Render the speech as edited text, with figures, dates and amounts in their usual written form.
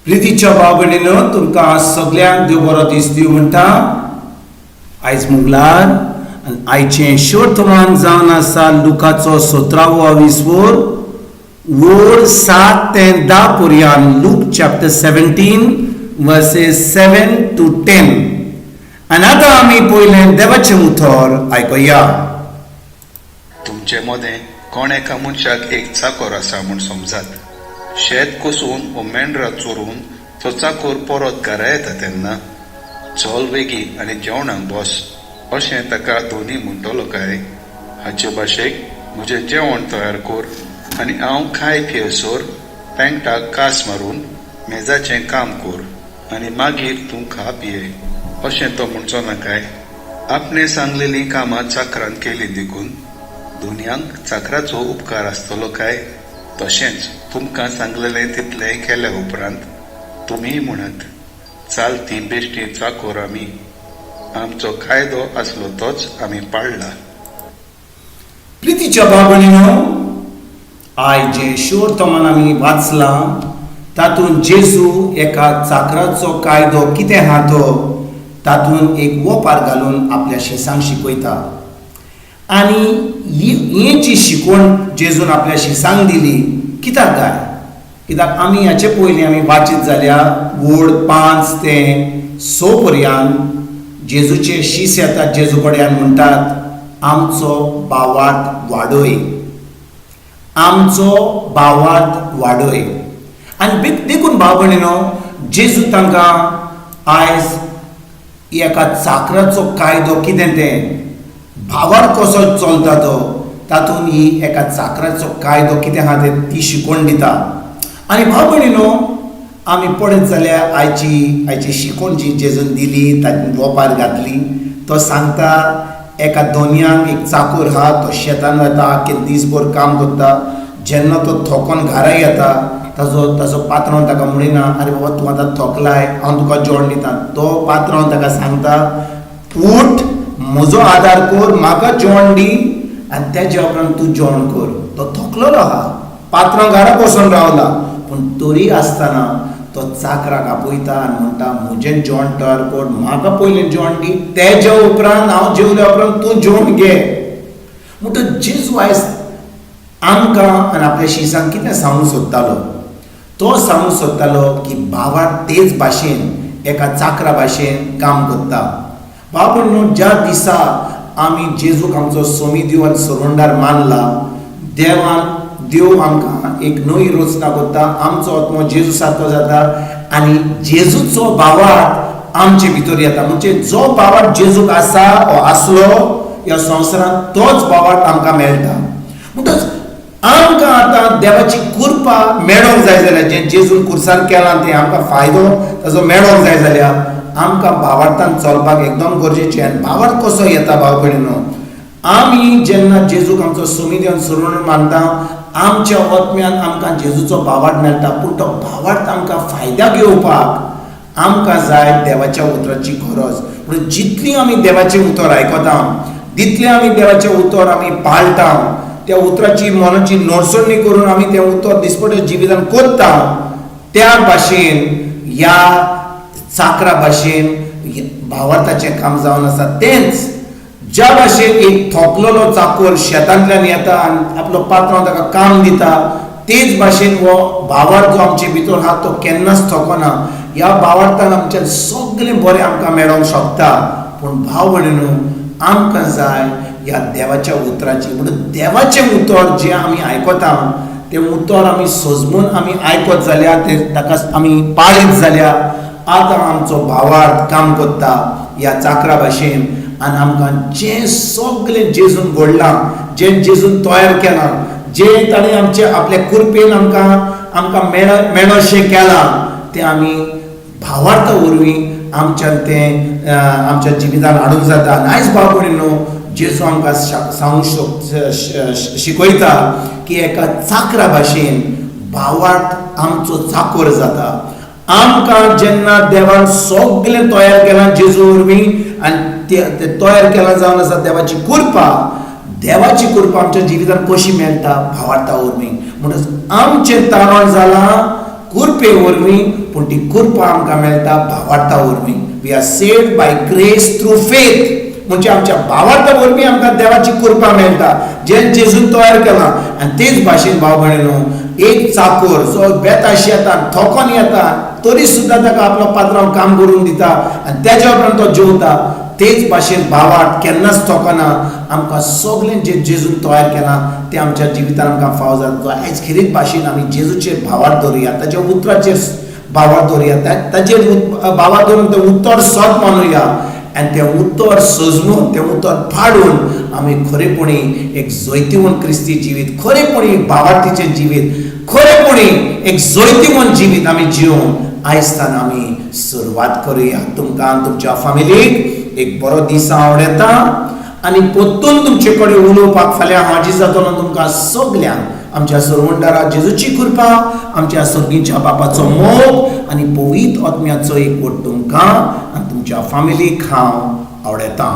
प्रितीच्या भाव भयणीनो, तुमकां सगल्यांक देव बरो दीस दिवं म्हणटा. आयज मंगळार आनी आयचें शोर्तमान जावन आसा लुकाचो सतरावो विसवोर, वोर 7 ते 10 पर्यान. Luke chapter 17, verses 7 to 10. आनी आतां आमी पयलें देवाचें उतर आयकुया. तुमचे मदें कोण एका मनशाक एक चाकोर आसा म्हूण समजात. शेत कोसून वो मेंढरां चोरून तो चाकोर परत घरा येता तेन्ना, "चल वेगीं आनी जेवणाक बस," अशें ताका धनी म्हणटलो काय, हाचे भाशेक, "म्हजें जेवण तयार कर आनी हांव खाय पियेसर पेंगटाक कास मारून मेजाचें काम कर आनी मागीर तूं खा पिये," अशें तो म्हणचो ना काय? आपणे सांगलेलीं कामां चाकरान केलीं देखून धनयांक चाकराचो उपकार आसतलो काय? तशेंच तुमकां सांगलेलें तितलें केल्या उपरांत तुमीय म्हणत, "चालती बेश्टी चाकोर आमी, आमचो कायदो आसलो तोच आमी पाळ्ळा." प्रितीच्या भाव भयणीनो, आयज जें शोर्तमान आमी वाचलां तातूंत जेजू एका चाकराचो कायदो कितें आहा तो तातूंत एक वोपार घालून आपल्या शिसांक शिकयता. आनी ही जी शिकवण जेजून आपल्या शिसांक दिली कित्याक काय? कित्याक आमी हाचे पयलीं आमी वाचीत जाल्यार वोड 5 ते 6 पर्यान जेजूचे शीस येतात जेजू कडेन, म्हणटात, "आमचो भावार्थ वाडय, आमचो भावार्थ वाडय." आनी देखून भाव भयणीनो, जेजू तांकां आयज एका चाकराचो कायदो कितें तें, भावार्थ कसो चलता तो, तातूंत ही एका चाकराचो कायदो कितें आहा तें ती शिकवण दिता. आनी भाव भयणीनो, आमी पळयत जाल्यार आयची शिकवण जी जेजून दिली तातूंत वोपार घातली. तो सांगता, एका दोनयांक एक चाकूर आहा, तो शेतान वता, आख्खे दीसभर काम करता. जेन्ना तो थकोन घरा येता, ताजो पात्रांव ताका म्हणिना, "आरे बाबा, तूं आतां थकलाय, हांव तुका जेवण दिता." तो पात्रांव ताका सांगता, "उठ, म्हजो आदार कर, म्हाका जेवण दी आनी तेज्या उपरांत तूं जेवण कर." तो थकलेलो आहा, पात्रांव घरा बसून रावला, पूण तरी आसतना तो चाकराक आपयता आनी म्हणटा, "म्हजें जेवण तयार कर, म्हाका पयलीं जेवण दी, तेज्या उपरांत, हांव जेवल्या उपरांत तूं जेवण घे." म्हणटच जेजू आयज आमकां आनी आपल्या शिसांक कितें सांगूंक सोदतालो? तो सांगूंक सोदतालो की भावार्थ तेच भाशेन एका चाकरा भाशेन काम करता. बाबू न्हू, ज्या दिसा आमी जेजूक आमचो सोमी देव आनी सोडवणदार मानला, देवान देव आमकां एक नवी रचना करता. आमचो आत्मो जेजू सारको जाता आनी जेजूचो भावार्थ आमचे भितर येता. म्हणजे जो भावार्थ जेजूक आसा वो आसलो ह्या संवसारांत, तोच भावार्थ आमकां मेळटा. म्हणटच आमकां आतां देवाची कृपा मेळोंक जाय जाल्यार, जें जेजून खुर्सार केलां तें आमकां फायदो ताजो मेळोंक जाय जाल्यार, आमकां भावार्थान चलपाक एकदम गरजेचें. आनी भावार्थ कसो येता, भाव भयणीनो? आमी जेन्ना जेजूक आमचो सोमी देवन सोडून मानता, आमच्या आत्म्यान आमकां जेजूचो भावार्थ मेळटा. पूण तो भावार्थ आमकां फायद्याक येवपाक आमकां जाय देवाच्या उतराची गरज. पूण जितली आमी देवाचें उतर आयकता, तितलें आमी देवाचें उतर आमी पाळटा, त्या उतराची मनाची नोडसणी करून आमी तें उतर दिसपट्या जिवितान करता, त्या भाशेन ह्या चाकरा भाशेन भावार्थाचें काम जावन आसा. तेंच ज्या भाशेन एक थोकलेलो चाकोर शेतांतल्यान येता आनी आपलो पात्रांव ताका काम दिता, तेच भाशेन हो भावार्थ जो आमचे भितर आहा तो केन्नाच थकोना. ह्या भावार्थान आमच्या सगळें बरें आमकां मेळोंक शकता. पूण भाव भयणीनो, आमकां जाय ह्या देवाच्या उतराची. म्हणून देवाचें उतर जें आमी आयकता तें उतर आमी सजमून आमी आयकत जाल्यार, तें ताका आमी पाळीत जाल्यार, आतां आमचो भावार्थ काम करता ह्या चाकरा भाशेन. आनी आमकां जें सगळें जेजून घडलां, जें जेजून तयार केलां, जें ताणें आमचे आपल्या कृपेन आमकां मेळोशें केलां, तें आमी भावार्था वरवीं आमच्यान तें आमच्या जिवितान हाडूंक जाता. आनी आयज भाव भयणीनो, जेजू आमकां सांगूंक शिकयता की एका चाकरा भाशेन भावार्थ आमचो चाकोर जाता. आमकां जेन्ना देवान सगळें तयार केलां जेजू वरवीं आनी तें तयार केलां जावन आसा देवाची कृपा. देवाची कृपा आमच्या जिवितान कशी मेळटा? भावार्था वरवीं. म्हणटच आमचें तारण जालां. कुरपे वरवीं, पूण ती कुरपा आमकां मेळटा भावार्था वरवीं. We are saved by grace through faith. म्हणजे आमच्या भावार्था वरवीं आमकां देवाची कृपा मेळटा, जें जेजून तयार केलां. आनी तेच भाशेन भाव भयणीनो, एक चाकोर जो बेता शेतान थोकोन येता तरी सुद्दां ताका आपलो पात्रांव काम करून दिता आनी तेज्या उपरांत तो जेवता, तेच भाशेन भावार्थ केन्नाच थोकना. आमकां सगळें जें जेजून तयार केलां तें आमच्या जिवितान आमकां फावो जाता. आयज खेरीत भाशेन आमी जेजूचेर भावार्थ दवरुया, ताच्या उतराचेर भावार्थ दवरुया, ताचेर भावार्थ दवरून तें उतर सत मानुया आनी तें उतर सजमून, तें उतर पाडून आमी खरेपणी एक जैतिवंत क्रिस्ती जिवीत, खरेपणी एक भावार्थीचें जिवीत, खरेपणी एक जैतिवंत जिवीत आमी जिवन आयज आमी सुरवात करुया. तुमकां, तुमच्या फामिलीक एक बरो दीस आवडटा आनी परतून तुमचे कडेन उलोवपाक फाल्यां हाजीर जातलो. तुमकां सगल्यांक आमच्या सरवंडारा जेजूची कृपा, आमच्या सर्गीच्या बापाचो मोग आनी पवित्र आत्म्याचो एकवट तुमकां आनी तुमच्या फामिलीक हांव आवडटा.